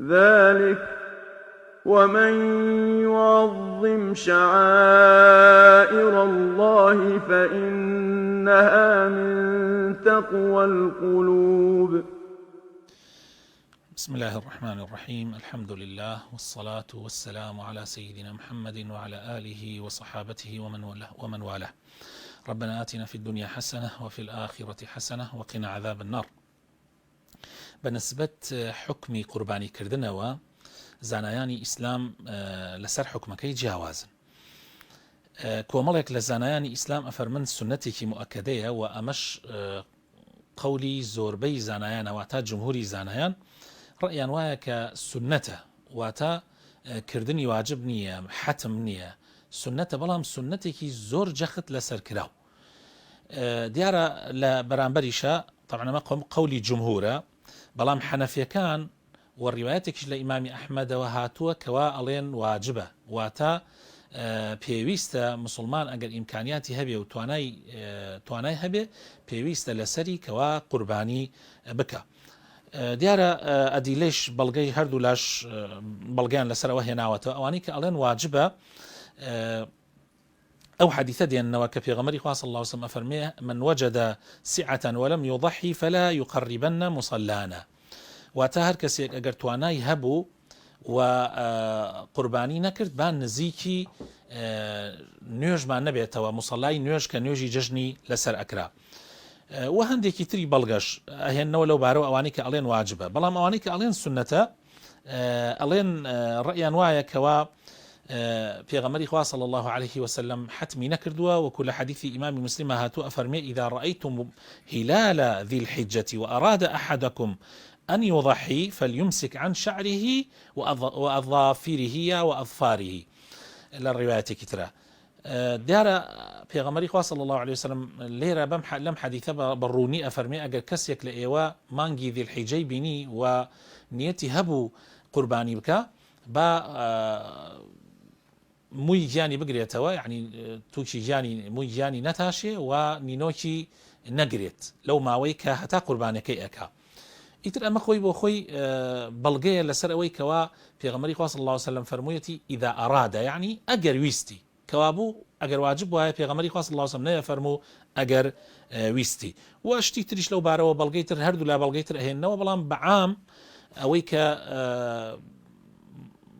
ذلک ومن یعظم شعائر اللە فإنها من تقوی القلوب. بسم الله الرحمن الرحيم الحمد لله والصلاة والسلام على سيدنا محمد وعلى آله وصحابته ومن والاه, ومن والاه. ربنا آتنا في الدنيا حسنة وفي الآخرة حسنة وقنا عذاب النار بە نسبەت حوکمی قوربانی کردنەوە زانایانی ئیسلام لەسەر حوکمەکەی جیاوازن. کۆمەڵێک لە زانایانی ئیسلام ئەفەرمن سونەتێکی موئەکەدەیە و ئەمەش قەولی زۆربەی زانایانە واتە جمهوری زانایان ڕەئیان وایە کە سونەتە واتە کردنی واجب نییە حەتم نییە سونەتە بەڵام سونەتێکی زۆر جەخت لەسەر کراو دیارە لە بەرامبەریشا طبعا ئەمە قەولی جمهورە بەڵام حەنەفیەکان و ڕیوایەتێکیش لە ئیمامی ئەحمەدەوە هاتووە کەوا ئەڵێن واجبە واتە پێویستە مسلمان ئەگەر ئیمکانیاتی هەبێ و توانای توانای هەبێ پێویستە لەسەری کەوا قوربانی بکە دیارە ئەدیلەش بەڵگەی هەردوو لاش بەڵگەیان لەسەرەوە هێناوەتەوە ئەوانەی کە ئەڵێن واجبە ئەو حەدیثە دێننەوە کە پێغەمبەری خوا صلی اللە علیە وسلم ئەفەرموێ، من وجد سعة ولم یضحی فلا یقربن مصلانا، واتە هەر کەسێک ئەگەر توانای هەبوو و قوربانی نەکرد با نزیکی نوێژمان نەبێتەوە مصلای نوێژ کە نوێژی جەژنی لەسەر ئەکرا و هەندێکی تری بەڵگەش ئەهێنەوە لەو بارەوە ئەوانەی کە ئەڵێن واجبە بەڵام ئەوانەی کە ئەڵێن سوننەتە ئەڵێن ڕەئیان وایە کەوا پێغەمبەری خوا صلی الله علیه وسلم حەتمی نەکردووە وەکو لە حەدیثی ئیمامی مسلمە هاتوو ئەفەرمێ اذا رأيتم هلال ذي الحجة وأراد أحدكم أن يضحي فليمسك عن شعره وأظافره یا وأظفاره لە ڕیوایەتێکی ترە دیارە پێغەمبەری خوا صلی اللە علیە وسلم لێرە بەم لەم حەدیثە بە ڕوونی ئەفەرمێ ئەگەر کەسێک لە ئێوە مانگی ذی الحیجەی بینی و نیەتی هەبوو قوربانی بکا با مووی گیانی بگرێتەوە یعنی تووکی گیانی مووی گیانی نەتاشێ و نینۆکی نەگرێت لەو ماوەی کە هەتا قوربانەکەی ئەکا ئیتر ئەمە خۆی بۆ خۆی بەڵگەیە لەسەر ئەوەی کەوا پێغەمبەری خوا صلی اللە علیه وسلم فەرموویەتی اذا اراد یعنی ئەگەر ویستی کەوابوو ئەگەر واجب وایە پێغەمبەری خوا صلی اللە علیه وسلم نەیەفەرموو ئەگەر ویستی و شتی تریش لەو بارەوە بەڵگەی تر هەردوو لا بەڵگەی تر ئەهێننەوە بەڵام بەعام ئەوەی کە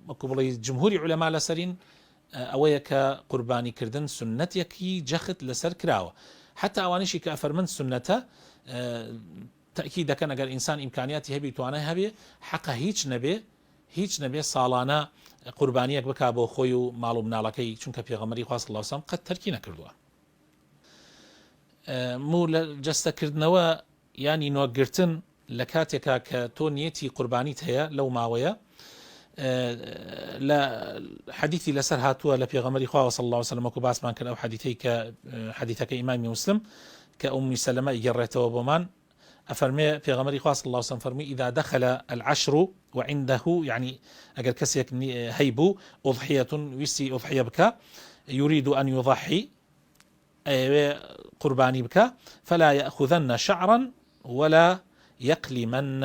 وەکو بڵێ جمهوری علەما لەسەرین ئەوەیە کە قوربانی کردن سوننەتێکی جەخت لەسەر کراوە حەتا ئەوانەشی کە ئەفەرمن سوننەتە تەئکید دەکەن ئەگەر ئینسان ئیمکانیاتی هەبی توانای هەبێ حەقە هیچ نەبێ هیچ نەبێ ساڵانە قوربانیەک بکا بۆ خۆی و ماڵ و مناڵەکەی چونکە پێغەمبەری خوا صلی اللە علیه و سلم قەت تەرکی نەکردووە موو لە جەستە کردنەوە یان نینۆک گرتن لە کاتێکا کە تۆ نیەتی قوربانیت هەیە لەو ماوەیە لە حەدیثی لەسەر هاتووە لە پێغەمبەری خوا صلی الله علیه وسلم وەکو باسمان کرد ئەو حەدیثەی کە حەدیثەکە ئیمامی مسلم کە ئومی سەلەمە ئیگەڕێتەوە بۆمان ئەفەرمێ پێغەمبەری خوا صلی الله علیه وسلم فەرمووی اذا دخل العشر وعنده يعني ئەگەر کەسێک هەیبوو اضحیه ویستی اضحیه بکە يريد ان يضحي ئەیەوێ قوربانی بکا، فلا یأخذن شعرا ولا یقلمن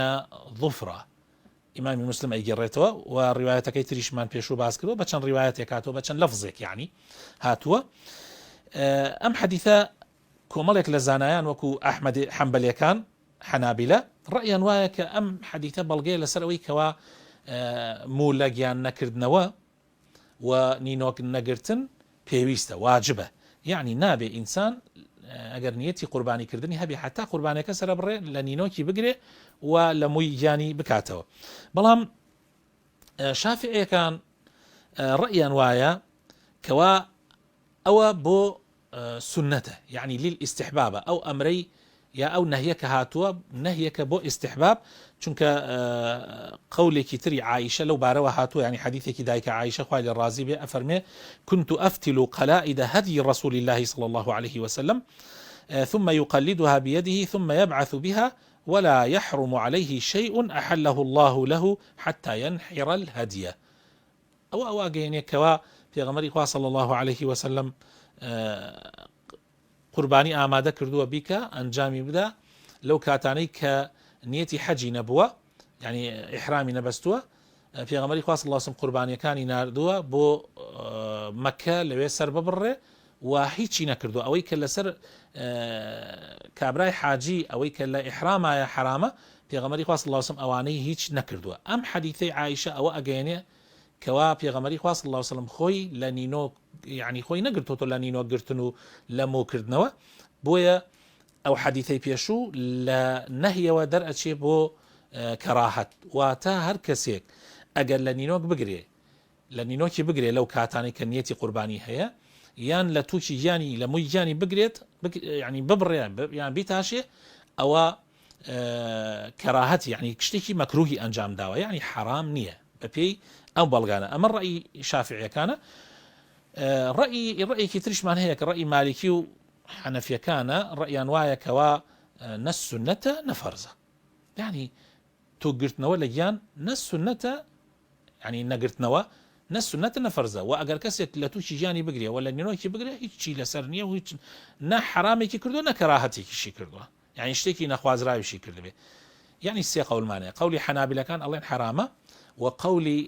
ظفرا، ئیمامی موسلم ئەیگێڕێتەوە و ڕیوایەتەکەی تریشمان پێشوو باس کردووە بە چەند ڕیوایەتێک هاتووە بە چەند لەفزێک یعنی هاتووە. ئەم حەدیثە کۆمەڵێک لە زانایان وەکو ئەحمەد حەنبەلێکان حەنابلە ڕەئیان وایە کە ئەم حەدیثە بەڵگەیە لەسەر ئەوەی کەوا موولە گیان نەکردنەوە و نینۆک نەگرتن پێویستە، واجبە، یەعنی نابێ ئینسان ئەگەر نیەتی قوربانی کردنی هەبێ هەتا قوربانەکە سەرەبڕێ لە نینۆکی بگرێ و لە مووی گیانی بکاتەوە. بەڵام شافعیەکان ڕەئیان وایە کەوا ئەوە بۆ سوننەتە یەعنی للاستحبابە ئەو ئەمرەی یا ئەو نەهیە کە هاتووە نەهیەکە بۆ ئیستحباب چونکە قەولێکی تری عائیشە لەو بارەوە هاتووە یعنی حەدیثێکی دایکە عائیشە خوای لێ ڕازی بێ ئەفەرمێ كنت أفتل قلائد هدي رسول الله صلى الله عليه وسلم ثم يقلدها بيده ثم يبعث بها ولا يحرم عليه شيء أحله الله له حتى ينحر الهدي ئەوە ئەوە ئەگەیەنێ کەوا پێغەمبەری خوا صلی اللە علیه وسلم قوربانی ئامادە کردووە بیکە ئەنجامی بدە لەو کاتانەی کە نیەتی حەجی نەبووە یعنی ئیحرامی نەبەستووە. پێغەمبەری خوا صلی اللە علیە وسلم قوربانیەکانی ناردووە بۆ مەکە لەوێ سەر ببڕێ و هیچی نەکردووە ئەوەی کە لەسەر کابرای حاجی ئەوەی کە لە ئیحرامایە حرامە پێغەمبەری خوا صلی اللە علیە وسلم ئەوانەی هیچ نەکردووە ئەم حەدیثەی عائشە ئەوە ئەگەیەنێ کەوا پێغەمبەری خوا صلی اللە علیە وسلم خۆی لە نینۆک یعنی خۆی نەگرتۆتۆ لە نینۆک گرتن و لە مۆکردنەوە بۆیە ئەو حەدیثەی پێشوو لە نەهیەوە دەرئەچێ بۆ کەراهەت واتە هەر کەسێک ئەگەر لە نینۆک بگرێ لە نینۆکی بگرێ لەو کاتانەی کە نیەتی قوربانی هەیە یان لە توکی گیانی لە موی گیانی بگرێت ینی ببڕێ یان بیتاشێ ئەوە کەراهەت یعنی شتێکی مەکروهی ئەنجام داوە یعنی حرام نییە بەپێی ئەو بەڵگانە ئەمە ڕئی شافعیەکانە ڕئی ڕئیکی تریشمان هەیە کە ڕئی مالکی و حەنەفیەکانە ڕئیان وایە کەوا نە سونەتە نە فەرزە یعنی تۆ گرتنەوە لە گیان نە سونەتە یانی نەگرتنەوە نە سوننەتە نە فەرزە، وە ئەگەر کەسێک لە تووکی گیانی بگرێ وە لە نینۆکی بگرێ هیچی لەسەر نییە و هیچ نە حەرامێکی کردووە نە کەراهەتێکیشی کردووە یانی شتێکی نەخوازراویشی کردبێ یانی سێ قەولمان هەیە قەولی حەنابلەکان ئەڵێن حەرامە و قەولی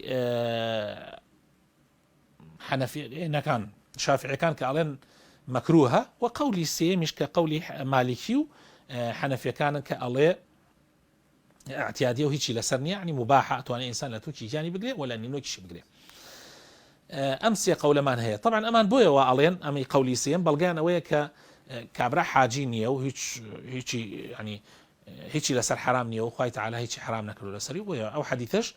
حەنەفیەکان شافعیەکان کە ئەڵێن مەکروهە و قەولی سێمیش کە قەولی مالیکی و حەنەفیەکانن کە ئەڵێ اعتیادیە و هیچی لەسەر نییە یعنی مباحە ئەتوانێت ئینسان لە توکی گیانی بگرێ وە لە نینۆکیشی بگرێ ئەم سێ قەولەمان هەیە طبعا ئەمان بۆیە وا ئەڵێن ئەمەی قەولی سێم بەڵگەیان ئەوەیە کە کابرا حاجی نییە و هیچ هیچی ینی هیچی لەسەر حرام نییە و خوای تعالی هیچی حرام نەکردو لەسەری بۆیە ئەو حەدیثەش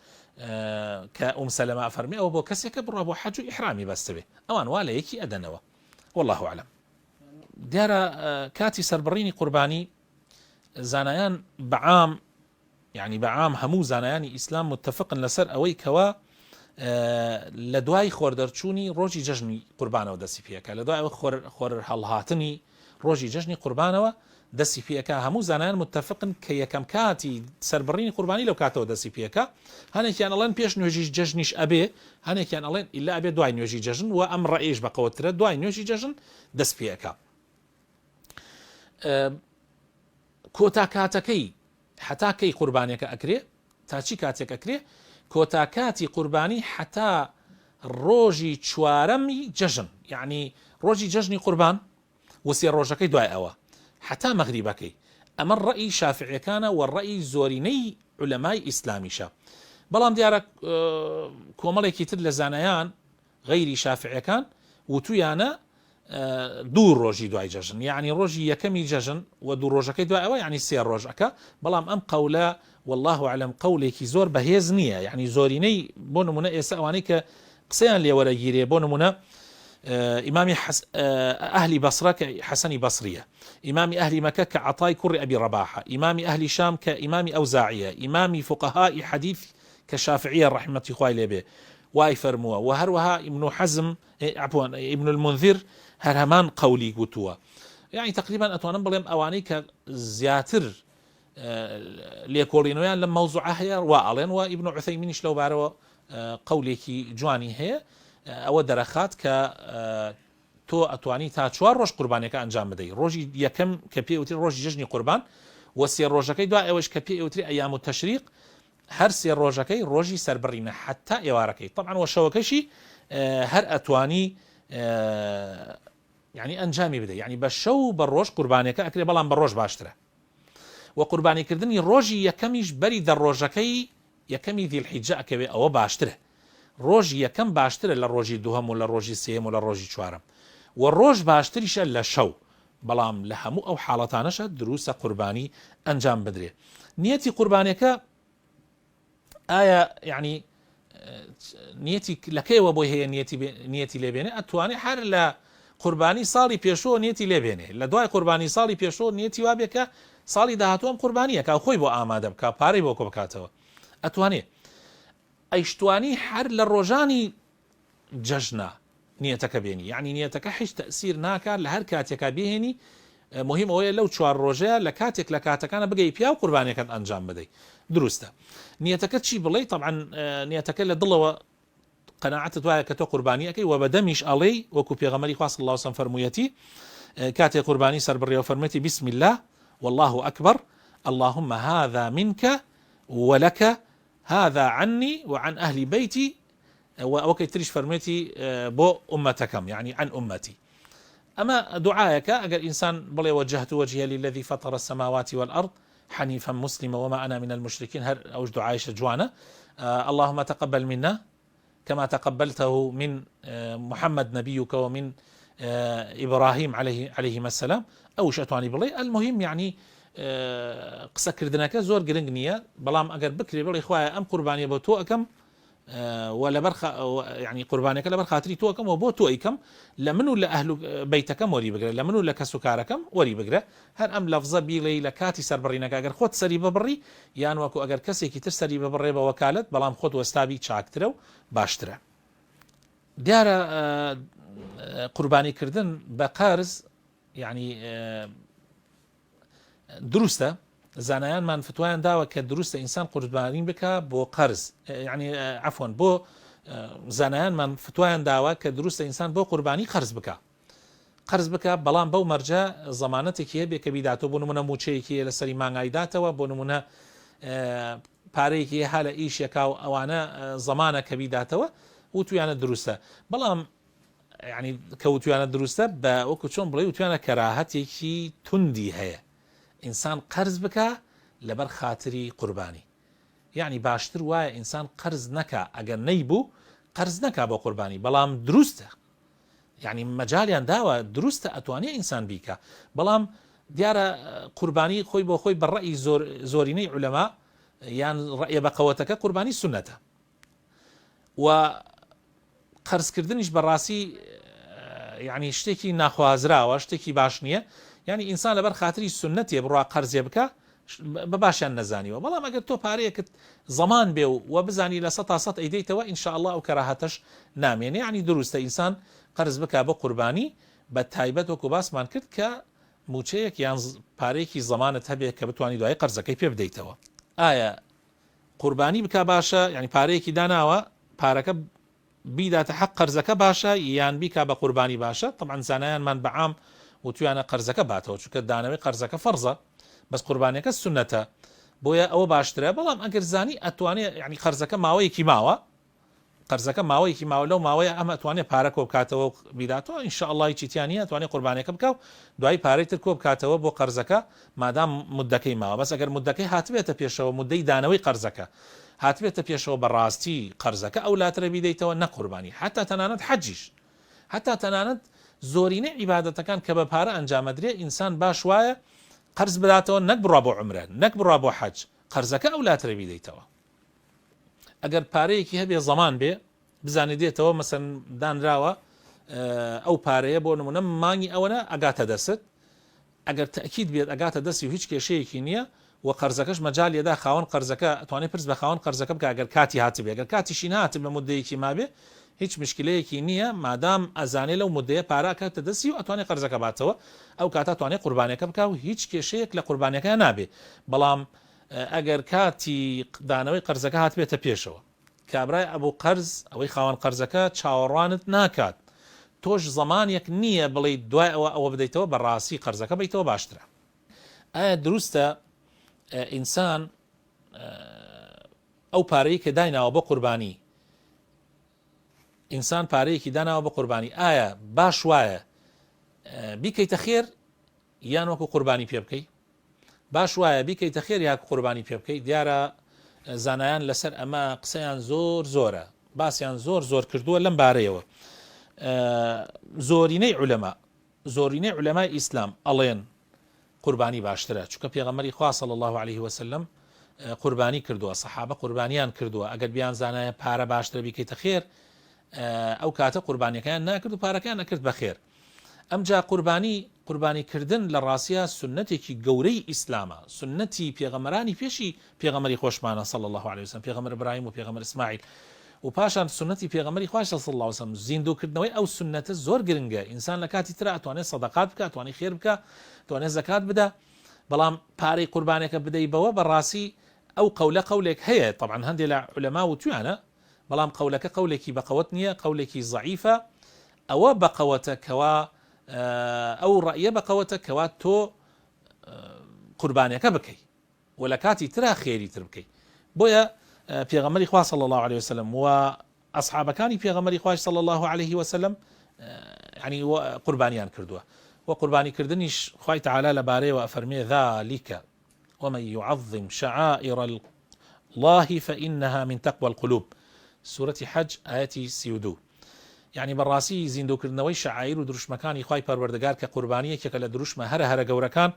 کە ئوم سەلەمە ئەفەرمێ ئەوە بۆ کەسێکە بڕوا بۆ حەج و ئیحرامی بەستبێ ئەوان وا لە یەکی ئەدەنەوە والله اعلم دیارە کاتی سەربڕینی قوربانی زانایان بە عام یعنی بە عام هەموو زانایانی ئیسلام متفقن لەسەر ئەوەی کەوا لە دوای خۆردەرچوونی ڕۆژی جەژنی قوربانەوە دەستی پێەکە لە دوای ئەوە خۆر هەڵهاتنی ڕۆژی جەژنی قوربانەوە دەستی پێەکە هەموو زانایان متفقن کە یەکەم کاتی سربڕینی قوربانی لەو کاتەوە دەستی پێەکە هەنێکیان ئەڵێن پێش نوێژی جەژنیش ئەبێ هەنێکیان ئەڵێن ئیلا ئەبێ دوای نوێژی جەژن و ئەم ڕەئیش بەقەوەترە دوای نوێژی جەژن دەست پێەکە کۆتا کاتەکەی هەتا کەی قوربانیەکە ئەکرێ تا چی کاتێک ئەکرێ کۆتا کاتی قوربانی هەتا ڕۆژی چوارەمی جەژن یعنی ڕۆژی جەژنی قوربان وسێ ڕۆژەکەی دوای ئەوە هەتا مەغریبەکەی ئەمە ڕئی شافعیەکانە و ڕئی زۆرینەی علەمای ئیسلامیشە بەڵام دیارە کۆمەڵێکی تر لە زانایان غەیری شافعیەکان وتویانە دوو ڕۆژی دوای جەژن یعنی ڕۆژی یەکەمی جەژن و دوو ڕۆژەکەی دوای ئەوە یعنی سێ ڕۆژ ئەکا بەڵام ئەم قەولە والله اعلم قەولێکی زۆر بەهێز نییە یعنی زۆرینەی بۆ نمونە ئێستا ئەوانەی کە قسەیان لێوەرەگیرێ بۆ نمونە ئیمامی ئەهلی بەسرە کە حەسەنی بەسریە ئیمامی ئەهلی مەکە کە عەتای کوڕی ئەبی ڕەباحە ئیمامی ئەهلی شام کە ئیمامی ئەوزاعیە ئیمامی فقهائی حەدیث کە شافعیە ڕەحمەتی خوای لێبێ وای فەرمووە وە هەروەها ابن حزم عفوا ابن المنذر هەر هەمان قەولی گوتووە یعنی تقریبا ئەتوانم بڵێم ئەوانەی کە زیاتر لێکۆڵینەوەیان لەم مەوزوعە هەیە وا ئەڵێن و ابن عثەیمینیش لەو بارەوە قەولێکی جوانی هەیە ئەوە دەرەخات کە تۆ ئەتوانی تا چوار ڕۆژ قوربانەکە ئەنجام بدەی ڕۆژی یەکەم کە پێ وتری ڕۆژی جەژنی قوربان و سێ ڕۆژەکەی دوای ئەوەش کە پێ وتری ئەیام و تەشریق هەر سێ ڕۆژەکەی ڕۆژی سەربڕینە حەتا ئێوارەکەی تەبعەن وە شەوەکەشی هەر ئەتوانی یعنی ئەنجامی بدە یعنی بە شەو بە ڕۆژ قوربانەکە ئەکرێ بەڵام بە ڕۆژ باشترە وە قوربانیکردنی ڕۆژی یەکەمیش بەری دە ڕۆژەکەی یەکەمی ذی الحجە ئەکەوێ ئەوە باشترە ڕۆژی یەکەم باشترە لە ڕۆژی دووهەم و لە ڕۆژی سێیەم و لە ڕۆژی چوارەم وە ڕۆژ باشتریشە لە شەو بەڵام لە هەموو ئەو حاڵەتانەشا دروستە قوربانی ئەنجام بدرێ نیەتی قوربانەکە ئایا یعنی نیەتی لەکەیەوە بۆی هەیە نیەتی نیەتی لێبێنێ ئەتوانێ هەر لە قوربانی ساڵی پێشەوە نیەتی لێبێنێ لە دوای قوربانی ساڵی پێشەوە نیەتی وابێ کە ساڵی داهاتوو ئەم قوربانیەکە خۆی بۆ ئامادە بکە پارەی بۆ کۆ بکاتەوە ئەتوانێ ئەیشتوانی هەر لە ڕۆژانی جەژنە نیەتەکە بێنی یەعنی نیەتەکە حیچ تەئسیر ناکات لە هەر کاتێکا بێهێنی مهم ئەوەیە لەو چوار ڕۆژەیە لە کاتێک لە کاتەکانە بگەی پیا و قوربانیەکەت ئەنجام بدەی دروستە نیەتەکە چی بڵێی تەبعەن نیەتەکە لە دڵەوە قەناعەتت وایە کە تۆ قوربانی ئەکەی وە بە دەمیش ئەڵێی وەکو پێغەمبەری خوا صلی اللە علیه وسلم فەرموویەتی کاتێ قوربانی سەربڕیەوە فەرموویەتی بسم الله والله اکبر اللهم هذا منک ولک. هذا عني وعن أهل بيتي و ئەوەکەی تریش فەرموێتی بۆ ئوممەتەکەم یعنی عن أمتي. ئەمە دوعایەکە ئەگەر ئینسان بڵێ وجهت وجهی للذی فطر السماوات والأرض حنیفا مسلما وما أنا من المشرکین هەر ئەوش دوعایشە جوانە اللهم تقبل منا كما تقبلته من محمد نبيك ومن إبراهيم عليه عليهما السلام ئەوش ئەتوانی بڵێ المهم یعنی قسەکردنەکە زۆر گرنگ نییە بەڵام ئەگەر بکرێ بڵێ خوایە ئەم قوربانیە بۆ تۆ ئەەکەم و لەبەر یعنی قوربانەکە لەبەر خاتری تۆ ئەکەم و بۆ تۆ ئەیکەم لە من و لە ئەهل بەیتەکەم وەری بگرە لە من و لە کەس و کارەکەم وەری بگرە هەر ئەم لەفزە بیڵێی لە کاتی سەربڕینەکە ئەگەر خۆت سەری ببڕی یان وەکو ئەگەر کەسێکی تر سەری ببڕێ بە وەکالەت بەڵام خۆت وەستابی چاکترە و باشترە. دیارە قوربانی کردن بە قەرز یعنی دروستە زانایانمان فتوایان داوە کە دروستە ئینسان قوربانی بکا بۆ قەرز یعنی عفوا بۆ زانایانمان فتوایان داوە کە دروستە ئینسان بۆ قوربانی قەرز بکا قەرز بکە بەڵام بەو مەرجە زەمانەتێکی هەبێ کە بیداتەوە بۆ نمونە موچەیەکی هەیە لەسەری مانگای داتەوە بۆ نمونە پارەیەکی ها لە ئیشێکا و ئەوانە زەمانە کە بیداتەوە وتویانە دروستە بەڵام یانی کە وتویانە دروستە بە وەکو چۆن بڵێ وتویانە کەراهەتێکی توندی هەیە ئینسان قەرز بکا لەبەر خاتری قوربانی یعنی باشتر وایە ئینسان قەرز نەکا ئەگەر نەیبوو قەرز نەکا بۆ قوربانی بەڵام دروستە یعنی مەجالیان داوە دروستە ئەتوانێ ئینسان بیکا بەڵام دیارە قوربانی خۆی بۆ خۆی بە ڕەئی زۆر زۆرینەی عولەما یان ڕەئیە بەقەوەتەکە قوربانی سوننەتە و قەرزکردنیش بەڕاستی یعنی شتێکی ناخوازراوە شتێکی باش نییە یعنی ئینسان لەبەر خاتری سنەتێ بڕوا قەرزێ بکە بە باشیان نەزانیوە بەڵام ئەگەر تۆ پارەیەکت زەمان بێ و وە بزانی لە سە تا سەد ئەیدەیتەوە إن شاء الله ئەو کەراهەتەش نامێنێ یعنی دروستە ئینسان قەرز بکا بۆ قوربانی بە تایبەت وەکو باسمان کرد کە موچەیەک یان پارەیەکی زەمانت هەبێ کە بتوانی دوای قەرزەکەی پێ بدەیتەوە. ئایا قوربانی بکا باشە یانی پارەیەکی داناوە پارەکە بیداتە حەق قەرزەکە باشە یان بیکا بە قوربانی باشە طبعا زانایانمان بە عام وتویانە قەرزەکە باتەوە چونکە دانەوەی قەرزەکە فەرزە بەس قوربانیەکە سونەتە بۆیە ئەوە باشترە بەڵام ئەگەر زانی ئەتوانێ یعنی قەرزەکە ماوەیەکی ماوە قەرزەکە ماوەیەکی ماوە لەو ماوەیە ئەم ئەتوانێ پارە کۆبکاتەوە و بیداتەوە ان شاء اللە هیچی تیا نیە ئەتوانێ قوربانیەکە بکا و دوایی پارەی تر کۆبکاتەوە بۆ قەرزەکە مادام مودەکەی ماوە بەس ئەگەر مودەکەی هاتبێتە پێشەوە مودەی دانەوەی قەرزەکە هاتبێتە پێشەوە بەڕاستی قەرزەکە ئەولاترە بیدەیتەوە نەک قوربانی حەتا تەنانەت حەجیش حەتا تەنانەت زۆرینەی عیبادەتەکان کە بە پارە ئەنجامەدرێ ئینسان باش وایە قەرز بداتەوە نەک بڕوا بۆ عومرە نەک بڕوا بۆ حەج قەرزەکە ئەولاترە بیدەیتەوە. ئەگەر پارەیەکی هەبێ زەمان بێ بزانێ دێتەوە مەسەن دانراوە ئەو پارەیە بۆ نمونە مانگی ئەوەنە ئەگاتە دەست ئەگەر تەکیید بێت ئەگاتە دەستی و هیچ کێشەیەکی نییە و قەرزەکەش مەجال یەدا خاوەن قەرزەکە توانێت پرس بە خاوەن قەرزەکە بکە ئەگەر کاتی هاتبێ ئەگەر کاتیشی نهاتب بە مدەیەکی مابێ هیچ مشکلەیەکی نییە مادام ئەزانێ لەو مدەیە پارە ئەکاتە دەستی و ئەتوانێ قەرزەکە باتەوە ئەو کاتە توانێ قوربانەکە بکە و هیچ کێشەیەک لە قوربانەکە نابێ بەڵام ئەگەر کاتی دانەوەی قەرزەکە هاتبێتە پێشەوە کابرای ئەبو قەرز ئەوەی خاوەن قەرزەکە چاوەڕوانت ناکات تۆش زەمانێک نییە بڵێیت دوای ئەوە ئەوە بدەیتەوە بەڕاستی قەرزەکە بەیتەوە باشترە. ئایا دروستە ئینسان ئەو پارەی کە دایناوە بۆ قوربانی ئینسان پارەیەکی داناوە بۆ قوربانی ئایا باش وایە بیکەیتە خێر یان وەکو قوربانی پێ بکەی؟ باش وایە بیکەیتە خێر یاک قوربانی پێ بکەی دیارە زانایان لەسەر ئەمە قسەیان زۆر زۆرە باسیان زۆر زۆر کردووە لەم بارەیەوە زۆرینەی عولەما زۆرینەی عولەمای ئیسلام ئەڵێن قوربانی باشترە چونکە پێغەمبەری خوا صلی الله علیه وسلم قوربانی کردووە سەحابە قوربانیان کردووە ئەگەر بیان زانایە پارە باشترە بیکەیتە خێر ئەو کاتە قوربانیەکەیان ناکرد و پارەکەیان نەکرد بە خێر ئەمجا قوربانی، قوربانی کردن لە ڕاستیا سوننەتێکی گەورەی ئیسلامە، سوننەتی پێغەمبەرانی پێشی پێغەمبەری خۆشمانە صلی اللە علیە وسلم، پێغەمبەر ئیبراهیم و پێغەمبەر ئیسماعیل و پاشان سوننەتی پێغەمبەری خواشە صلی اللە علیە وسلم، زیندوو کردنەوەی ئەو سوننەتە زۆر گرنگە، ئینسان لە کاتی ترا ئەتوانێ سەدەقات بکا، ئەتوانێ خێر بکا، ئەتوانێ زەکات بدا، بەڵام پارەی قوربانێکە بدەی بەوە بەڕاستی ئەو قەولە قەولێک هەیە، تەبعەن هەندێ لە عولەما وتویانە، بەڵام قەولەکە قەولێکی بەقەوەت نیە قەولێکی زەعیفە ئەوە بەقەوەتە کەوا ئەو ڕەئیە بەقەوەتە کەوا تۆ قوربانەکە بکەی و لە کاتی ترا خێری تر بکەی بۆیە پێغەمبەری خوا صلی اللە علیە وسلم و ئەسحابەکانی پێغەمبەری خوایش صلی اللە علیه وسلم یعنی قوربانیان کردووە و قوربانی کردنیش خوای تعالی لەبارەیەوە ئەفەرمێ ذلك ومن يعظم شعائر الله فإنها من تقوى القلوب سورەتی حەج ئایەتی 32 یعنی بەڕاستی زیندووکردنەوەی شەعایر و دروشمەکانی خوای پەروەردگار کە قوربانی یەکێکە لە دروشمە هەرە هەرە گەورەکان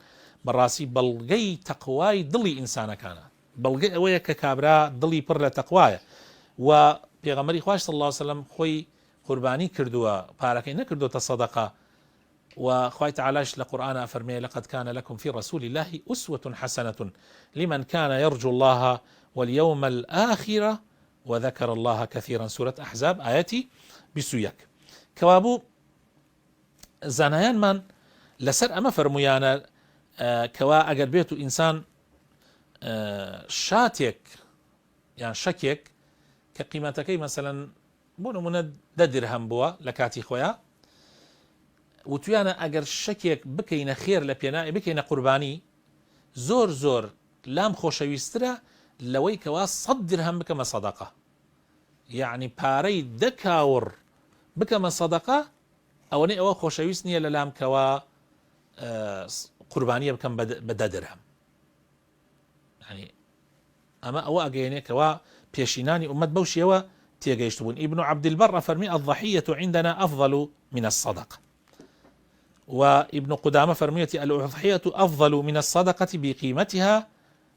بەڕاستی بەڵگەی تەقوای دڵی ئینسانەکانە بەڵگەی ئەوەیە کە کابرا دڵی پڕ لە تەقوایە و پێغەمبەری خواش صلی اللە علیە وسلم خۆی قوربانی کردووە پارەکەی نەکردۆتە سەدەقە و خوای تعالیش لە قورئانا ئەفەرمێ لقد كان لكم في رسول الله أسوة حسنة لمن كان يرجو الله واليوم الآخر وذكر الله كثيرا سورة أحزاب ئایەتی 21 کەوابوو زانایانمان لەسەر ئەمە فەرموویانە کەوا ئەگەر بێت و ئینسان شاتێک یان شەکێک کە قیمەتەکەی مەسەلەن بۆ نمونە دە درهەم بووە لە کاتی خۆیان وتویانە ئەگەر شەکێک بکەینە خێر لە پێنا بکەینە قوربانی زۆر زۆر لام خۆشەویسترە لەوەی کەوا سەد درهەم بکەمە سەدەقە یەعنی پارەی دە کاوڕ بکەمە سەدەقە ئەوەنەی ئەوە خۆشەویست نییە لەلام کەوا قوربانیە بکەم بە دە درهەم یعنی ئەمە ئەوە ئەگەیەنێ کەوا پێشینانی ئومەت بەو شێوە تێگەیشتبوون ئیبن عەبدولبەڕ ئەفەرمی الضحیة عندنا أفضل من الصدقة و ابن قدامة فەرموویەتی الأضحية أفضل من الصدقة بقيمتها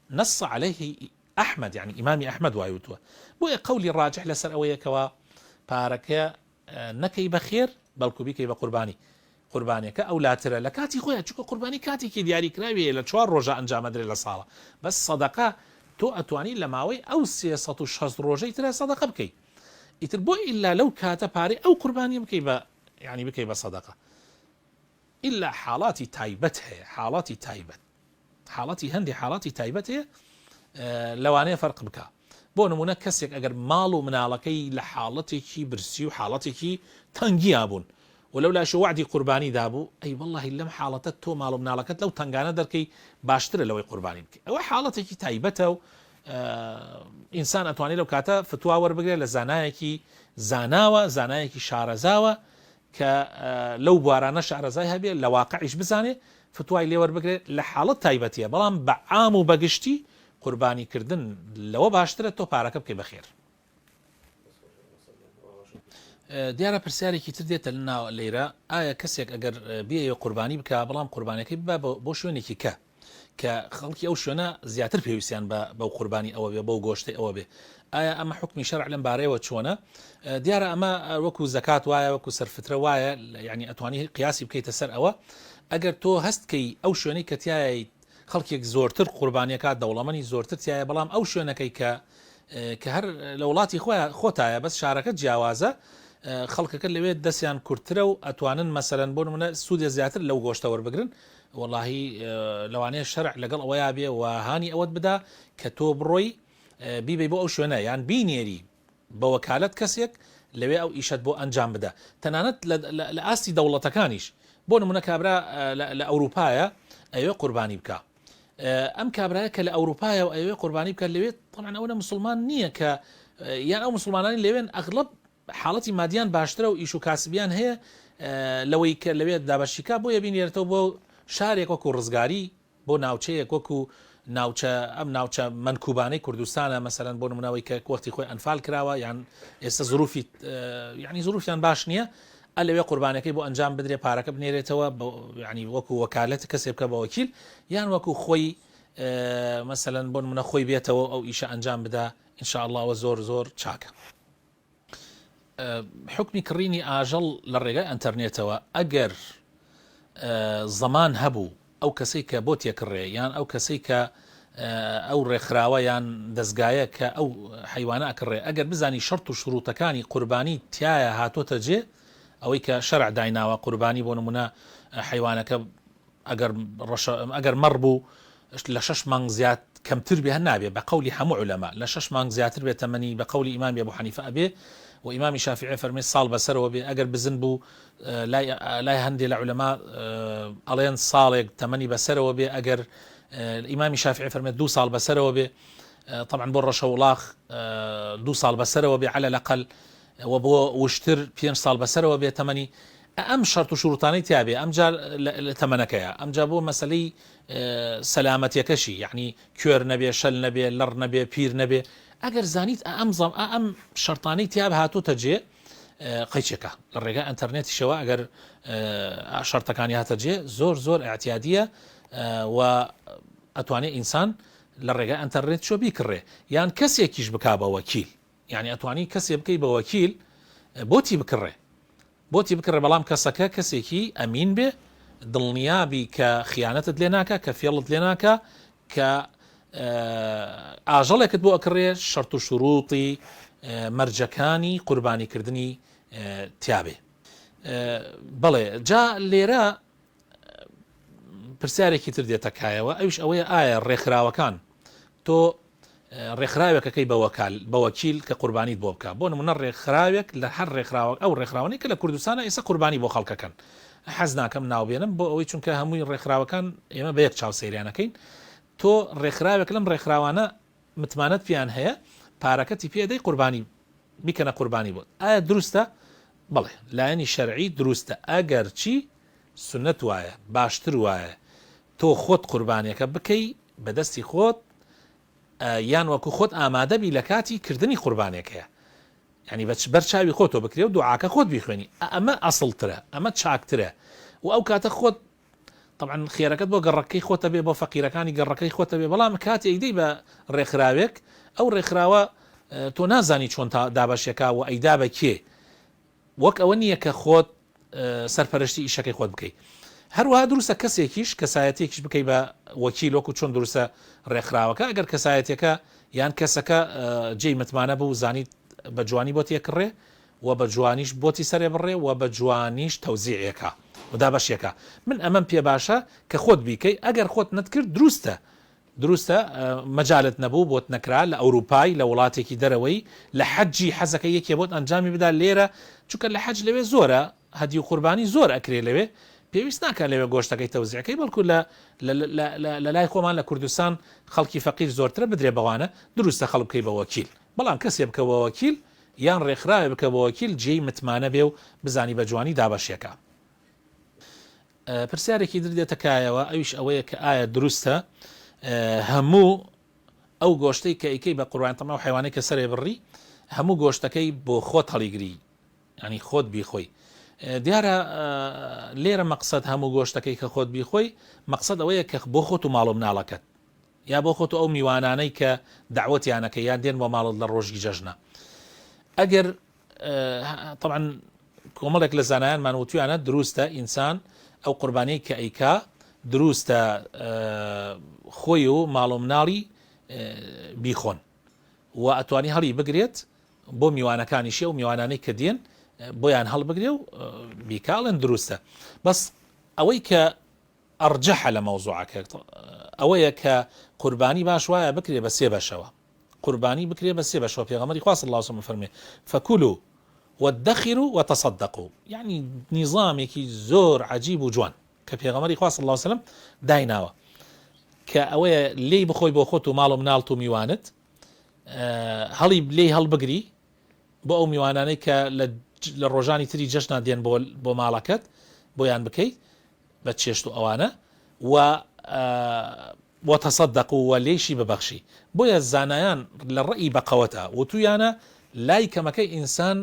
نص عليه احمد یانی ئیمامی احمد وای وتوە بۆیە قەولی ڕاجح لەسەر ئەوەیە کەوا پارەکە نەکەی بە خێر بەڵکو بیکەی بە قوربانی قوربانیەکە ئەولاترە لە کاتی خۆیان چونکە قوربانی کاتێکی دیاری کراوی هەیە لە چوار ڕۆژە ئەنجامەدرێت لە ساڵە بەس سەدەقە تۆ ئەتوانی لە ماوەی ئەو 360 ڕۆژەی ترە سەدەقە بکەی ئیتر بۆ ئیلا لەو کاتە پارەی ئەو قوربانیە بکەی بە یعنی بکەی بە سەدەقە ئیلا حاڵاتی تایبەت هەیە حاڵاتی تایبەت حاڵەتی هەندێ حاڵاتی تایبەت هەیە لەوانەیە فەرق بکا بۆ نمونە کەسێک ئەگەر ماڵ و مناڵەکەی لە حاڵەتێکی برسی و حاڵەتێکی تەنگیا بوون و لەو لاشە وعدی قوربانی دابوو ئەی واللهی لەم حاڵەتە تۆ ماڵ و مناڵەکەت لەو تەنگانە دەرکەی باشترە لەوەی قوربانی بکەی ئەوە حاڵەتێکی تایبەتە و ئینسان ئەتوانێت لەو کاتە فتوا وەربگرێت لە زانایەکی زاناوە زانایەکی شارەزاوە کە لەو بوارانە شارەزای هەبێ لە واقعیش بزانێ فتوای لێ وەربگرێ لە حاڵەت تایبەتیە بەڵام بە عام و بە گشتی قوربانی کردن لەوە باشترە تۆ پارەکە بکەی بە خێر. دیارە پرسیارێکی تر دێتە ناو لێرە ئایا کەسێک ئەگەر بیەوێ قوربانی بکا بەڵام قوربانەکەی ببا بۆ شوێنێکی کە کە خەڵکی ئەو شوێنە زیاتر پێویستیان بە بەو قوربانی ئەوە بێ بەو گۆشتەی ئەوە بێ ئایا ئەمە حکمی شەرع لەم بارەیەوە چۆنە دیارە ئەمە وەکو زەکات وایە وەکو سەرفترە وایە یعنی ئەتوانی قیاسی بکەیتە سەر ئەوە ئەگەر تۆ هەست کەی ئەو شوێنەی کە تایەیت خەڵکێک زۆرتر قوربانیەکە دەوڵەمەنی زۆرتر تایە بەڵام ئەو شوێنەکەی کە کە هەر لە وڵاتی خۆیان خۆتایە بەس شارەکە جیاوازە خەڵکەکە لەوێ دەستیان کورتترە و ئەتوانن مەسەرەن بۆ نمونە سوودێ زیاتر لەو گۆشتە وەربگرن وەڵاهی لەوانەیە شەرع لەگەڵ ئەوەیا بێ و هانی ئەوەت بدا کە تۆ بڕۆی بیبەی بۆ ئەو شوێنە یان بینێری بە وەکالەت کەسێک لەوێ ئەو ئیشەت بۆ ئەنجام بدا تەنانەت لە ئاستی دەوڵەتەکانیش بۆ نمونە کابرا لە ئەوروپایە ئەوێ قوربانی بکە ئەم کابرایە کە لە ئەوروپایە و ئەوێ قوربانی بکە لەوێ طبعا ئەوە مسلمان نییە کە یان ئەو مسلمانانی لەوێن ئەغلب حاڵەتی مادیان باشترە و ئیش و کاسبیان هەیە لەوەی کە لەوێ دابەشیکا بۆیە بینێرێتەوە بۆ شارێک وەکو ڕزگاری بۆ ناوچەیەک وەکو ناوچە ئەم ناوچە مەنکوبانەی کوردستانە مەسەلەن بۆ نمونەوەی کە وەختی خۆی ئەنفال کراوە یان ئێستا زروفی یعنی زروفیان باش نییە ئە لەوێ قوربانەکەی بۆ ئەنجام بدرێ پارەکە بنێرێتەوە ینی وەکو وەکالەت کەسێ بکە بە وەکیل یان وەکو خۆی مەسەلەن بۆ نمونە خۆی بێتەوە ئەو ئیشە ئەنجام بدا ان شاء الله ئەوە زۆر زۆر چاکە. حوکمی کڕینی ئاژەڵ لە ڕێگای ئەنتەرنێتەوە ئەگەر زەمان هەبوو ئەو کەسەی کە بۆ تێکڕێ یان ئەو کەسەی کە ئەو ڕێکخراوە یان دەستگایە کە ئەو حیوانە ئەکڕێ ئەگەر بزانی شەرت و شروتەکانی قوربانی تایە هاتۆتە جێ ئەوەی کە شەرع دایناوە قوربانی بۆ نمونە حیوانەکە ئەگەر ڕەشە ئەگەر مەڕ بوو لە شەش مانگ زیاد کەمتر بێ هەر نابێ بە قەولی هەموو عولەما لە شەش مانگ زیاتر بێ تەمەنی بە قەولی ئیمامی ئەبو حەنیفە ئەبێ و ئیمامی شافعی فەرمێ ساڵ بەسەرەوە بێ ئەگەر بزن بوو لای لای هەندێ لە عولەما ئەڵێن ساڵێک تەمەنی بەسەرەوە بێ ئەگەر ئیمامی شافعی فەرمێ دوو ساڵ بەسەرەوە بێ. تەبعەن بۆ ڕەشە وڵاخ دوو ساڵ بەسەرەوە بێ عەلە لەقەل و بۆ وشتر پێنج ساڵ بەسەرەوە بێ تەمەنی ئەم شەرت و شروتانەی تیابێ ئەمجا لە تەمەنەکەیە ئەمجا بۆ مەسلەی سەلامەتیەکەشی یعنی کوێر نەبێ شەل نەبێ لەڕ نەبێ پیر نەبێ ئەگەر زانیت ئەم زەم ئەم شەرتانەی تیاب هاتوتە جێ قەیچێکە لە ڕێگای ئەتەرنێتیشەوە ئەگەر شەرتەکانی هاتە جێ زۆر زۆر اعتیادیە و ئەتوانێ ئینسان لە ڕێگای ئەنتەرنێتیشەوە بیکڕێ یان کەسێکیش بکا بە وەکیل یعنی ئەتوانی کەسێ بکەی بە وەکیل بۆتی بکڕێ بۆتی بکڕێ بەڵام کەسەکە کەسێکی ئەمین بێ دڵنیابی کە خیانەتت لێ ناکە کە فێڵت لێ ناکە کە ئاژەڵێکت بۆ ئەکڕێ شەرت و شروطی مەرجەکانی قوربانیکردنی تیابێ بەڵێ جا لێرە پرسیارێکی تر دێتە کایەوە ئەویش ئەوەیە ئایا ڕێکخراوەکان تۆ ڕێکخراوێکەکەی بەوەکال بەوەکیل کە قوربانیت بۆ بکە بۆ نمونە ڕێکخراوێک لە هەر ڕێکخراوە ئەو ڕێکخراوانەی کە لە کوردستانە ئێستا قوربانی بۆ خەڵکەکەن حەز ناکەم ناوبێنم بۆ ئەوەی چونکە هەمووی ڕێکخراوەکان ئێمە بە یەک چاو سەیریانەکەین تۆ ڕێکخراوێک لەم ڕێکخراوانە متمانەت پێیان هەیە پارەکەتی پێدەی قوربانی بیکەنە قوربانی بۆت ئایا دروستە بەڵێ لایەنی شەرعی دروستە ئەگەر چی سوننەت وایە باشتر وایە تۆ خۆت قوربانیەکە بکەی بە دەستی خۆت یان وەکو خۆت ئامادە بی لە کاتی کردنی قوربانیەکەیە یعنی بە بەر چاوی خۆتۆ بکرێ و دوعاکە خۆت بیخوێنی ئەمە ئەسڵترە ئەمە چاکترە و ئەو کاتە خۆت طبعا خێرەکەت بۆ گەڕەکەی خۆتە بێ بۆ فەقیرەکانی گەڕەکەی خۆتە بێ بەڵام کاتێ ئەیدەی بە ڕێکخراوێک ئەو ڕێکخراوە تۆ نازانی چۆن تا دابەشێکا و ئەیدا بە کێ وەک ئەوە نییە کە خۆت سەرپەرشتی ئیشەکەی خۆت بکەی. هەروەها دروستە کەسێکیش، کەسایەتیەکیش بکەی بە وەکیل وەکو چۆن دروستە ڕێکخراوەکە، ئەگەر کەسایەتیەکە یان کەسەکە جێی متمانە بوو زانیت بە جوانی بۆت یەکڕێ و بە جوانیش بۆتی سەرێ بڕێ و بە جوانیش تەوزیعێکا و دابەشێکا. من ئەمەم پێ باشە کە خۆت بیکەی، ئەگەر خۆت نەتکرد دروستە دروستە مەجالت نەبوو بۆت نەکرا لە ئەوروپای لە وڵاتێکی دەرەوەی لە حەجی حەزەکەی یەکێ بۆت ئەنجامی بدا لێرە چونکە لە حەج لەوێ زۆرە هەدی و قوربانی زۆر ئەکرێ لەوێ پێویست ناکا لەوێ گۆشتەکەی تەوزیعکەی بەڵکو لە لە لای خۆمان لە کوردستان خەڵکی فەقیر زۆرترە بدرێ بەوانە دروستە خەڵک بکەی بە وەکیل بەڵام کەسێ بکە بە وەکیل یان ڕێکخراوێ بکە بە وەکیل جێی متمانە بێ و بزانی بە جوانی دابەشێکا. پرسیارێکی تر دێتە کایەوە ئەویش ئەوەیە کە ئایا دروستە هەموو ئەو گۆشتەی کە ئیکەی بە قوربان تەمە و حیوانەی کە سەرێ بڕی هەموو گۆشتەکەی بۆ خۆت هەڵیگری ینی خۆت بیخۆی دیارە لێرە مەقسەد هەموو گۆشتەکەی کە خۆت بیخۆی مەقسەد ئەوەیە کە بۆ خۆت و ماڵ و مناڵەکەت یا بۆ خۆت و ئەو میوانانەی کە داوەتیانەکە یان دێن بۆ ماڵت لە ڕۆژی جەژنە ئەگەر طبعا کۆمەڵێک لە زانایانمان وتویانە دروستە ئینسان ئەو قوربانیەی کە ئەیکا دروستە خۆی و ماڵ و مناڵی بیخۆن و ئەتوانی هەڵی بگرێت بۆ میوانەکانیشی و میوانانەی کە دێن بۆیان هەڵبگرێ و بیکاڵن دروستە بەس ئەوەی کە ئەرجەحە لە مەوزوعەکە ئەوەیە کە قوربانی باش وایە بکرێ بە سێ بەشەوە قوربانی بکرێ بە سێ بەشەوە پێغەمبەری خوا صلی اللە علیه وسلم فەرمووی فکلوا وادخروا وتصدقوا یعنی نیزامێکی زۆر عجیب و جوان کە پێغەمبەری خوا صلی اللە علیه وسلم دایناوە کە ئەوەیە لێی بخۆی بۆ خۆت و ماڵ و مناڵت و میوانت هەڵی لێی هەڵبگری بۆ ئەو میوانانەی کە لە ڕۆژانی تری جەژنا دێن بۆ بۆ ماڵەکەت بۆیان بکەیت بە چێشت و ئەوانە و وتصدقوا و لێیشی ببەخشی بۆیە زانایان لە ڕەئی بەقەوەتە وتویانە لای کەمەکەی ئینسان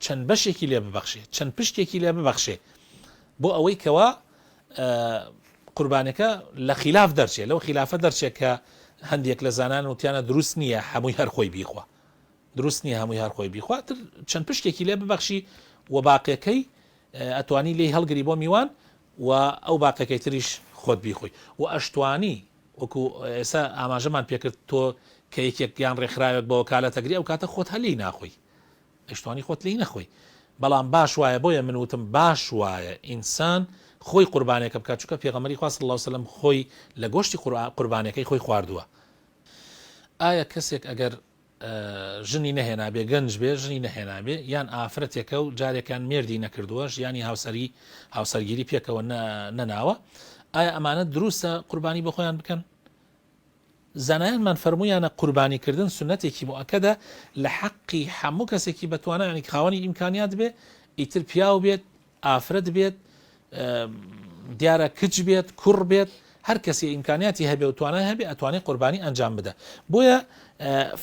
چەند بەشێکی لێ ببەخشێ چەند پشکێکی لێ ببەخشێ بۆ ئەوەی کەوا قوربانەکە لە خیلاف دەرچێ لەو خیلافە دەرچێ کە هەندێک لە زانان وتیانە دروست نییە هەمووی هەر خۆی بیخوا دروست نییە هەمووی هەر خۆی بیخوا تر چەند پشکێکی لێ ببەخشی و باقیەکەی ئەتوانی لێی هەڵگری بۆ میوان و ئەو باقەکەی تریش خۆت بیخۆی و ئەشتوانی وەکو ئێستا ئاماژەمان پێکرد تۆ کە یەکێک یان ڕێکخراوێک بە وەکالەت ئەگری ئەو کاتە خۆت هەر لێی ناخۆی ئەشتوانی خۆت لێی نەخۆی بەڵام باش وایە بۆیە من وتم باش وایە ئینسان خۆی قوربانێکە بکات چونکە پێغەمبەری خوا صلی اللە علیه وسلم خۆی لە گۆشتی قوربانەکەی خۆی خواردووە ئایا کەسێک ئەگەر ژنی نەهێنابێ گەنج بێ ژنی نەهێنابێ یان ئافرەتێکە و جارێکیان مێردی نەکردووە ژیانی هاوسەری هاوسەرگیری پێکەوە نەناوە ئایا ئەمانە دروستە قوربانی بۆ خۆیان بکەن؟ زانایانمان فەرموویانە قوربانی کردن سوننەتێکی موئەکەدە لە حەقی هەموو کەسێکی بەتوانا یانی خاوەنی ئیمکانیات بێ ئیتر پیاو بێت ئافرەت بێت دیارە کچ بێت کوڕ بێت هەر کەسی ئیمکانیاتی هەبێ و توانای هەبێ ئەتوانێ قوربانی ئەنجام بدە بۆیە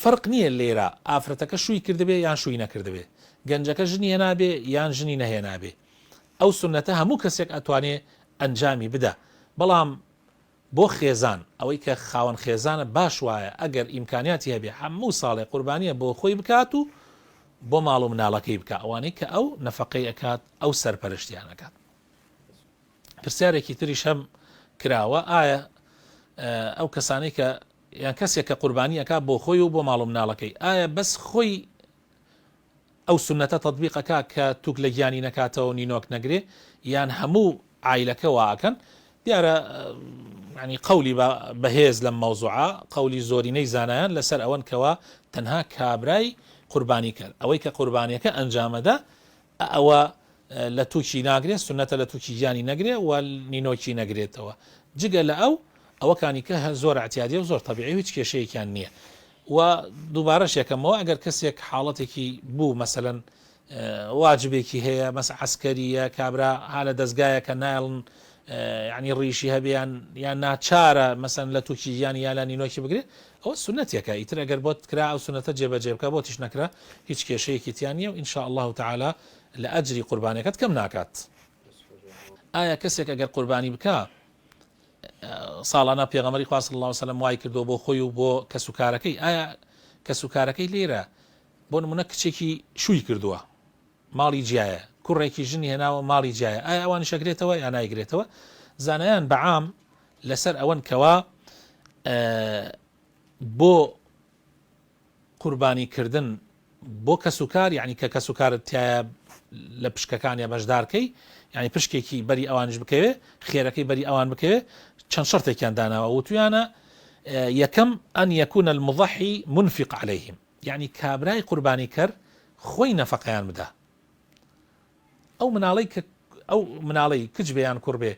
فەرق نییە لێرە ئافرەتەکە شووی کردبێ یان شووی نەکردبێ گەنجەکە ژنی هێنابێ یان ژنی نەهێنابێ ئەو سوننەتە هەموو کەسێک ئەتوانێ ئەنجامی بدا بەڵام بۆ خێزان، ئەوەی کە خاوەن خێزانە باش وایە ئەگەر ئیمکانیاتی هەبێ هەموو ساڵێ قوربانیە بۆ خۆی بکات و بۆ ماڵ و مناڵەکەی بکا ئەوانەی کە ئەو نەفەقەی ئەکات ئەو سەرپەرشتیان ئەکات. پرسیارێکی تریش هەم کراوە ئایا ئەو کەسانەی کە یان کەسێک کە قوربانی ئەکا بۆ خۆی و بۆ ماڵ و مناڵەکەی ئایا بەس خۆی ئەو سوننەتە تەتبیق ئەکا کە توک لە گیانی نەکاتەوە و نینۆک نەگرێ یان هەموو عایلەکە وا ئەکەن؟ دیارە یانی قەولی بە بەهێز لەم مەوزوعە قەولی زۆرینەی زانایان لەسەر ئەوەن کەوا تەنها کابرای قوربانی کەر ئەوەی کە قوربانیەکە ئەنجامەدا ئەوە لە توکی ناگرێ سوننەتە لە توکی گیانی نەگرێ و نینۆکی نەگرێتەوە جگە لە ئەو ئەوەکانی کە زۆر اعتیادیە و زۆر تەبیعی و هیچ کێشەیەکیان نییە و دووبارەش یەکەمەوە ئەگەر کەسێک حاڵەتێکی بوو مەسەلەن واجبێکی هەیە مەس عسکەریە کابرا ها لە دەستگایەکە نایڵن ینی ڕیشی هەبیان یان ناچارە مەسەن لە توکی یان یا لە نینۆکی بگرێت ئەوە سونەتێکە ئیتر ئەگەر بۆت کرا ئەو سونەتە جێبەجێ بکە بۆتیش نەکرا هیچ کێشەیەکی تیا نییە و إن شاء الله تعالی لە ئەجری قوربانەکەت کەم ناکات. ئایا کەسێک ئەگەر قوربانی بکا ساڵانە پێغەمبەری خوا صلی اللە علیه وسلم وای کردووە بۆ خۆی و بۆ کەس و کارەکەی ئایا کەس و کارەکەی لێرە بۆ نمونە کچێکی شووی کردووە ماڵی جیایە کوڕێکی ژنی هێناوە ماڵی جیایە ئایا ئەوانی شەگرێتەوە یا نایگرێتەوە زانایان بەعام لەسەر ئەوەن کەوا بۆ قوربانی کردن بۆ کەسوکار یانی کە کەسوکارت تیایە لە پشکەکانیا بەشدار کەی یانی پشکێکی بەری ئەوانیش بکەوێ خێرەکەی بەری ئەوان بکەوێ چەند شەرتێکیان داناوە وتویانە یەکەم أن يكون المضحي منفق عليهم یعنی کابرای قوربانی کەر خۆی نەفەقەیان بدا ئەو مناڵەی کە ئەو مناڵەی کچ بێ یان کوڕ بێ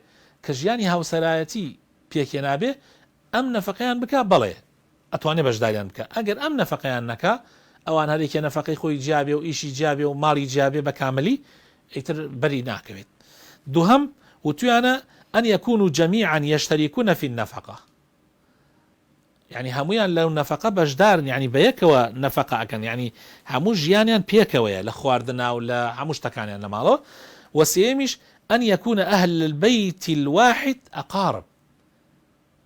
کە ژیانی هاوسەرایەتی پێکێنابێ ئەم نەفەقەیان بکا بەڵێ ئەتوانێ بەشداریان بکا ئەگەر ئەم نەفەقەیان نەکا ئەوان هەرێکێ نەفەقەی خۆی جیا بێ و ئیشی جیا بێ و ماڵی جیا بێ بە کاملی ئیتر بەری ناکەوێت دوهەم وتویانە أن يكونوا جميعا يشتركون في النفقة یعنی هەمویان لەو نەفەقە بەشدارن یعنی بەیەکەوە نەفەقە ئەکەن یعنی هەموو ژیانیان پێکەوەیە لە خواردنا و لە هەموو شتەکانیان لە ماڵەوە وسێمیش أن يكون أهل البيت الواحد أقارب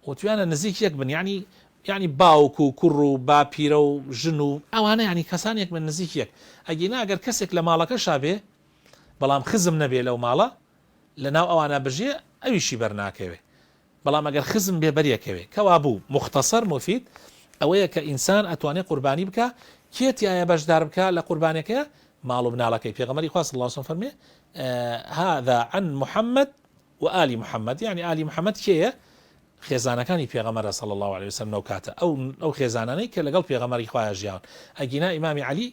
وتویانە نزیک یەک بن یانی یانی باوک و کوڕ و باپیرە و ژن و ئەوانە یانی کەسانێک بن نزیک یەک ئەگینا ئەگەر کەسێک لە ماڵەکەشا بێ بەڵام خزم نەبێ لەو ماڵە لە ناو ئەوانە بژێ ئەویشی بەر ناکەوێ بەڵام ئەگەر خزم بێ بەریەکەوێ کەوابوو مختصر مفید ئەوەیە کە ئینسان ئەتوانێ قوربانی بکا کێ تیایە بەشدار بکا لە قوربانەکەیە ماڵ و مناڵەکەی پێغەمبەری خوا صلی الله علیه و سلم فەرمێ هذا عن محمد و ئالی محمد یانی ئالی محمد کێیە؟ خێزانەکانی پێغەمبەرە صلی اللە علیە وسلم لەو کاتە ئەو ئەو خێزانانەی کە لەگەڵ پێغەمبەری خوایە ژیاون ئەگینا ئیمامی عەلی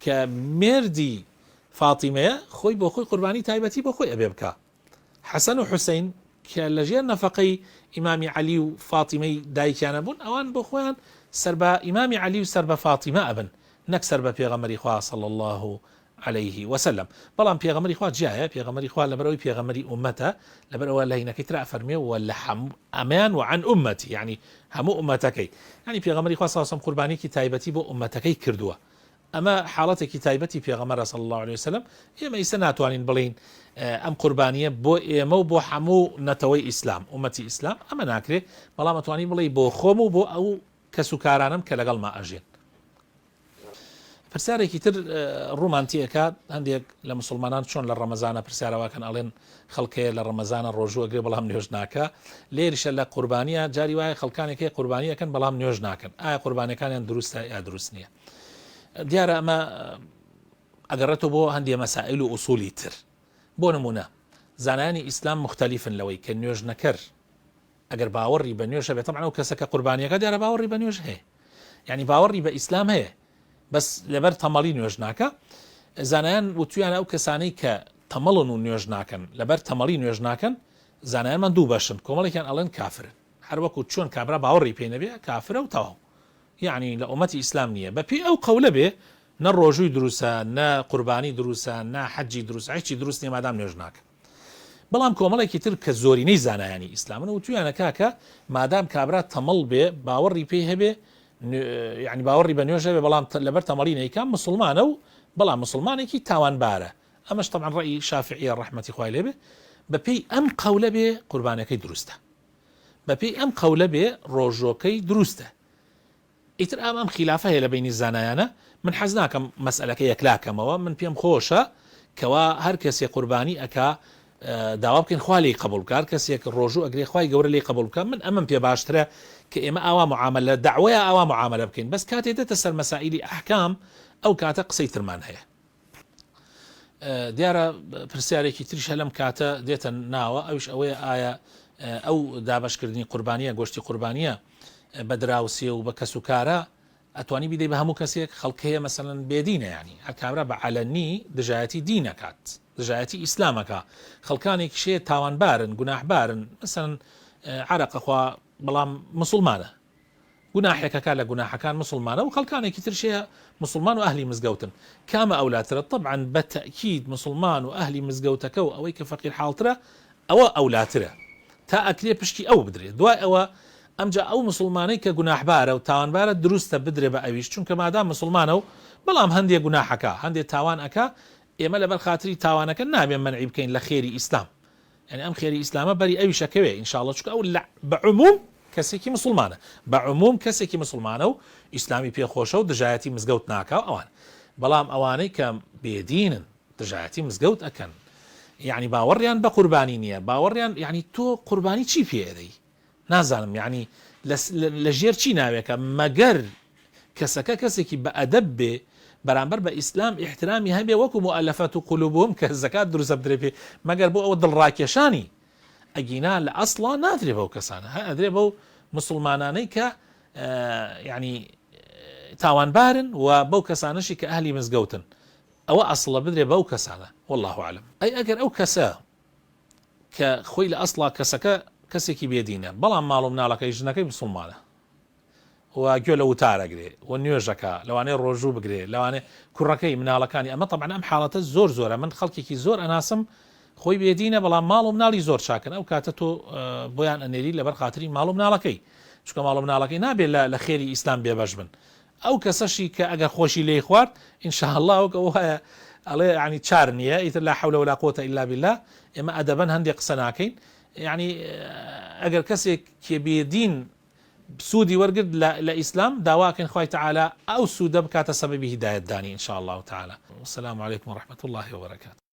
کە مێردی فاتیمەیە خۆی بۆ خۆی قوربانی تایبەتی بۆ خۆی ئەبێ بکا حەسەن و حوسەین کە لەژێر نەفەقەی ئیمامی عەلی و فاتیمەی دایکیانە بوون ئەوان بۆ خۆیان سەر بە ئیمامی عەلی و سەر بە فاتیمە ئەبن نەک سەر بە پێغەمبەری خوا صلی اللە علیه وسلم بەڵام پێغەمبەری خوا جیایە پێغەمبەری خوا لەبەرئەوەی پێغەمبەری ئوممەتە لەبەرئەوە لە هینەکەی ترا ئەفەرموێ وە لە هەموو ئەمەیان وە عن امتی یعنی هەموو ئوممەتەکەی یعنی پێغەمبەری خوا صلی اللە علیه وسلم قوربانیەکی تایبەتی بۆ ئوممەتەکەی کردووە ئەمە حاڵەتێکی تایبەتی پێغەمبەرە صلی اللە علیه وسلم ئێمە ئیستا ناتوانین بڵێین ئەم قوربانیە بۆ ئێمە و بۆ هەموو نەتەوەی ئیسلام ئومەتی ئیسلام ئەمە ناکرێ بەڵام ئەتوانی بڵێی بۆ خۆم و بۆ ئەو کەس و کارانم کە لەگەڵما ئەژێن پرسیارێکی تر ڕوومان تێکات هەندێک لە مسلمانان چۆن لە ڕەمەزانە پرسیارەوەکەن ئەڵێن خەڵکەیە لە ڕەمەزانە ڕۆژوو ئەگرێ بەڵام نوێژ ناکە لێریشە لە قوربانیە جاری وایە خەڵکانێک هەیە قوربانیەکەن بەڵام نوێژ ناکەن ئایا قوربانەکانیان دروستە یا دروست نییە دیارە ئەمە ئەگەڕێتەوە بۆ هەندێ مەسائل و ئوسولی تر بۆ نمونە زانایانی ئیسلام مختلفن لەوەی کە نوێژ نەکەر ئەگەر باوەڕی بە نوێژ هەبێت تەبعەن ئەو کەسە کە قوربانیەکە دیارە باوەڕی بە نوێژ هەیە یعنی باوەڕی بە ئیسلام هەیە بەس لەبەر تەمەڵی نوێژ ناکە زانایان وتویانە ئەو کەسانەی کە تەمەڵن و نوێژ ناکەن لەبەر تەمەڵی نوێژ ناکەن زانایانمان دوو بەشن کۆمەڵێکیان ئەڵێن کافرن. هەر وەکو چۆن کابرا باوەڕی پێ نەبێ کافرە و تەواو یەعنی لە ئومەتی ئیسلام نییە بە پێی ئەو قەولە بێ نە ڕۆژووی دروستە نە قوربانی دروستە نە حەجی دروستە هیچی دروست نییە مادام نوێژ ناکا بەڵام کۆمەڵێکی تر کە زۆرینەی زانایانی ئیسلامن وتویانە کاکە مادام کابرا تەمەڵ بێ باوەڕی پێی هەبێ یعنی باوەڕی بە نوێژ هەبێ بەڵام لەبەر تەمەڵی نەیکا مسلمانە و بەڵام مسلمانێکی تاوانبارە ئەمەش تەبعەن ڕەئی شافعیە ڕەحمەتی خوای لێ بێ بەپێی ئەم قەولە بێ قوربانەکەی دروستە بەپێی ئەم قەولە بێ ڕۆژۆکەی دروستە ئیتر ئام ئەم خیلافە هەیە لە بینی زانایانە من حەز ناکەم مەسئلەکە یەکلاکەمەوە من پێم خۆشە کەوا هەر کەسێ قوربانی ئەکا داوا بکەین خوا لێی قبول بکە هەر کەسێک ڕۆژوو ئەگرێ خوای گەورە لێی قبول بکە من ئەمەم پێ باشترە کە ئێمە ئاوا معاملە دەعوەیە ئاوا معاملە بکەین بەس کاتێ دێتە سەر مەسائیلی ئەحکام ئەو کاتە قسەی ترمان هەیە دیارە پرسیارێکی تریش هەلم کاتە دێتە ناوە ئەوش ئەوەیە ئایا ئەو دابشکردنی قوربانیە گۆشتی قوربانیە بە دراوسێ و بە کەس و کارە ئەتوانی بیدەی بە هەموو کەسێک خەڵک هەیە مەسەلەن بێدینە ینی هەر کابرا بە عەلەنی دژایەتی دینەکات دژایەتی ئیسلامەکە خەڵکانێکیش هەیە تاوانبارن گوناحبارن مەسەلەن عەرەقەخوا بەڵام مسلمانە گوناحێکەکە لە گوناحەکان مسلمانە و خەڵکانێکی ترش هەیە مسلمان و ئەهلی مزگەوتن کامە ئەولاترە طبعا بە تەئکید مسلمان و ئەهلی مزگەوتەکە و ئەوەی کە فەقیر حاڵترە ئەوە ئەولاترە تا ئەکرێ پشکی ئەو بدرێ دوای ئەوە ئەمجا ئەو مسوڵمانەی کە گوناحبارە و تاوانبارە دروستە بدرێ بە ئەویش چونکە مادام مسوڵمانە و بەڵام هەندێ گوناح ئەکا هەندێ تاوان ئەکا ئێمە لەبەر خاتری تاوانەکە نابێ مەنعی بکەین لە خێری ئیسلام یانی ئەم خێری ئیسلامە بەری ئەویش ئەکەوێ ان شاء اللە چونکە ئەو لە بە عموم کەسێکی مسوڵمانە بە عموم کەسێکی مسوڵمانە و ئیسلامی پێ خۆشە و دژایەتی مزگەوت ناکا و ئەوان بەڵام ئەوانەی کە بێدینن دژایەتی مزگەوت ئەکەن یەعنی باوەڕیان بە قوربانی نییە باوەڕیان یەعنی تۆ قوربانی چی پێ ئەدەی نازانم یەعنی لە ژێر چی ناوێکە مەگەر کەسەکە کەسێکی بە ئەدەب بێ بەرامبەر بە ئیسلام ئیحترامی هەبێ وەکو مؤلفات و قلوبهم کە زەکات دروستە بدرێ پێ مەگەر بۆ ئەوە دڵڕاکێشانی ئەگینا لە ئەسڵا نادرێ بەو کەسانە هە ئەدرێ بەو مسلمانانەی کە یعنی تاوانبارن و بەو کەسانەشی کە ئەهلی مزگەوتن ئەوە ئەسڵە بدرێ بەو کەسانە واللە اعلم. ئەی ئەگەر ئەو کەسە کە خۆی لە ئەسڵا کەسەکە کەسێکی بێ دینە بەڵام ماڵ و مناڵەکەی ژنەکەی مسوڵمانە و گوێ لە وتار ئەگرێ و نوێژەکە لەوانەیە ڕۆژوو بگرێ لەوانەیە کوڕەکەی مناڵەکانی ئەمە تەبعەن ئەم حاڵەتە زۆر زۆرە من خەڵکێکی زۆر ئەناسم خۆی بێدینە بەڵام ماڵ و مناڵی زۆر چاکن ئەو کاتە تۆ بۆیان ئەنێری لەبەر خاتری ماڵ و مناڵەکەی چونکە ماڵ و مناڵەکەی نابێت لە خێری ئیسلام بێبەش بن ئەو کەسەشی کە ئەگەر خۆشی لێی خوارد ان شاء اللە وەک ئەوە وایە ئەڵێ یانی چار نییە ئیتر لا حول ولا قوة الا بالله ئێمە ئەدەبەن هەندێک قسە ناکەین یعنی ئەگەر کەسێک کێ بێدین سوودی وەرگرت لە ئیسلام داواکەین خوای تعالی ئەو سوودە بکاتە سەبەبی هیدایەت دانی ان شاء الله تعالی والسلام علیکم ورحمة الله وبرکاته.